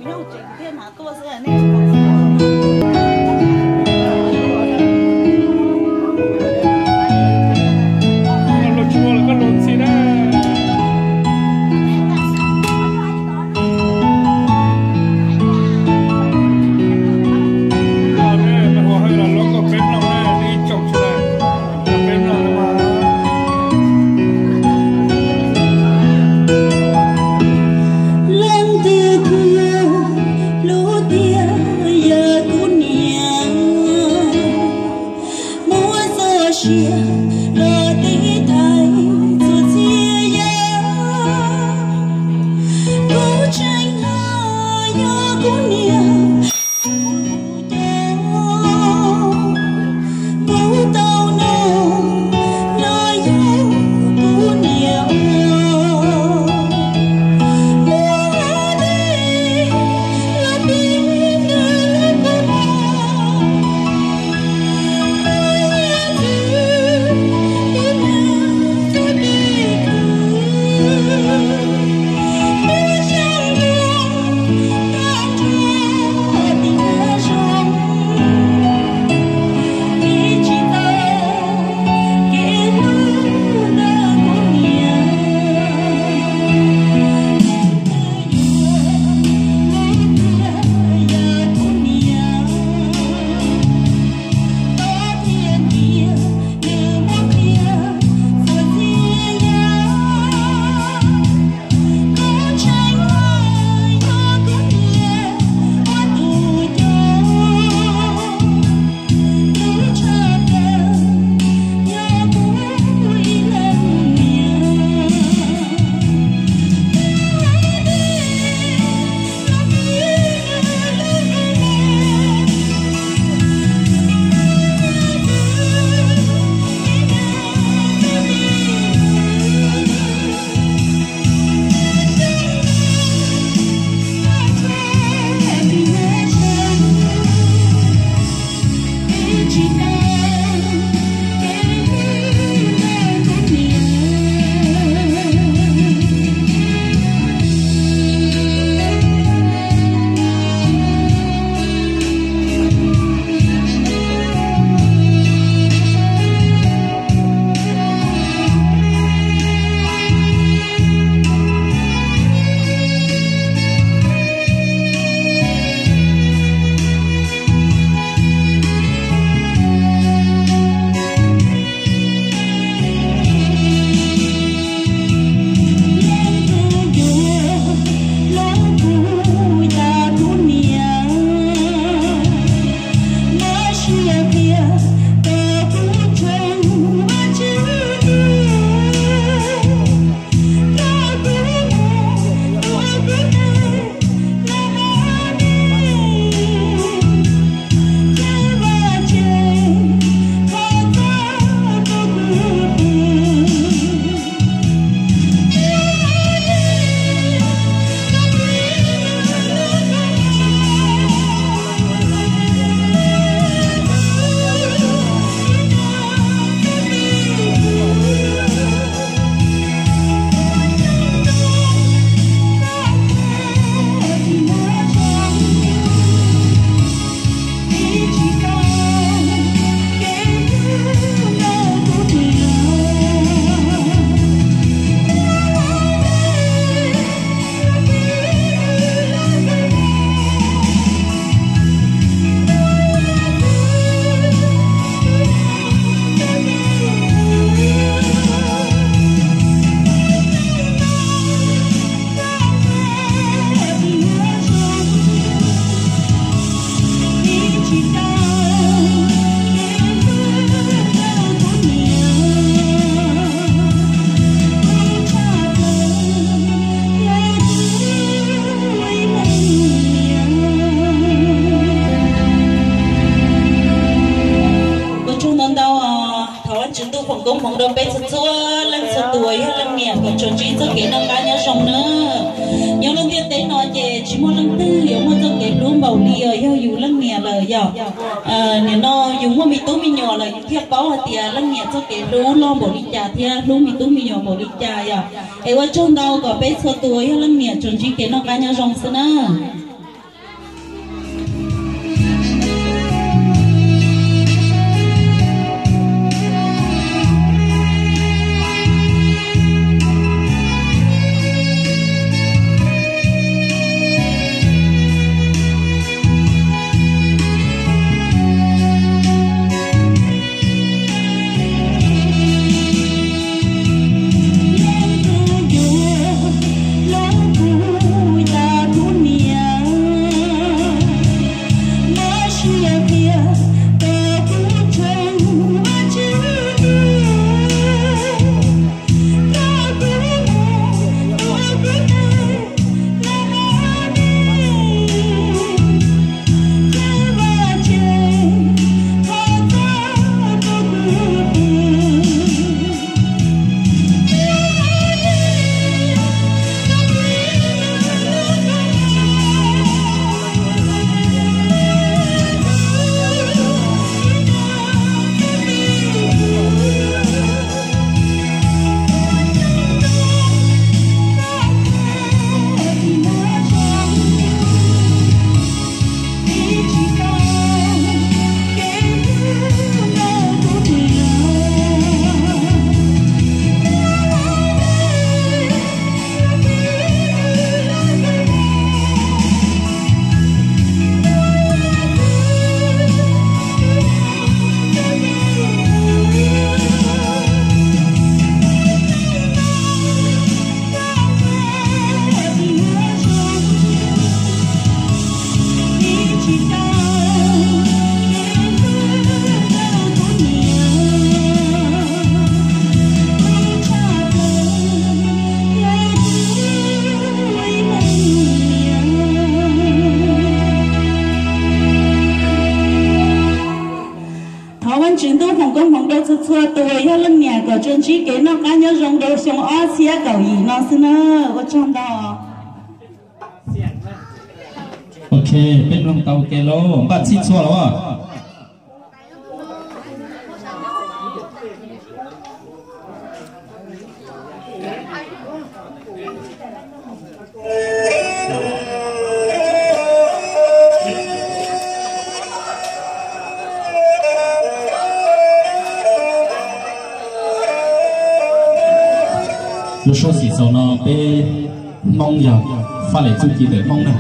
Los tsis ua los koj luag ntxhi na. Los ne, mas ua hais los luag kom peb mloog na, ib tsoom sawv daws, kom peb mloog na. Leej twg thiaj hlub tiag yog kuv niam, muab txoj sia los tiv thaiv txhua txhia yam. Kuv tseem hais yog kuv niam, kuv cov, kuv tau noj, no yog kuv niam ua. Ua tsaug ntau ntau, thov Vajtswv ntuj foom koob hmoov rau peb txhua txhua leej txhua tus uas yog leej niam kom tsuas ntsib txoj kev noj qab nyob zoo nawb. Nyob lub ntiaj teb no ces tsis muaj leej twg yuav muaj txoj kev hlub npaum li os yog yus leej niam lawm yom. Nim no yus muaj me tub me nyuam lawm yus thiaj paub hais tias leej niam txoj kev hlub loj npaum li cas thiab hlub me tub me nyuam npaum li cas yom. Es ua tsaug ntau, kom peb txhua tus uas yog leej niam tsuas ntsib kev noj qab nyob zoo xwb nawb. Txhua tus uas yog leej niam kom tsuas ntsib kev noj qab nyob zoo rau xyoo ob txhiab kaum yim no xwb na. Ua tsaug ntau. Ok, peb mloog tau ua ke lauj, npaj txhij txhua los. Lub suab xim xaus no peb Hmoob yog faj lem txuj ci ntawm Hmoob na.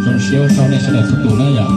Zoo siab ua tsaug nej sawv daws txhua tus na yom.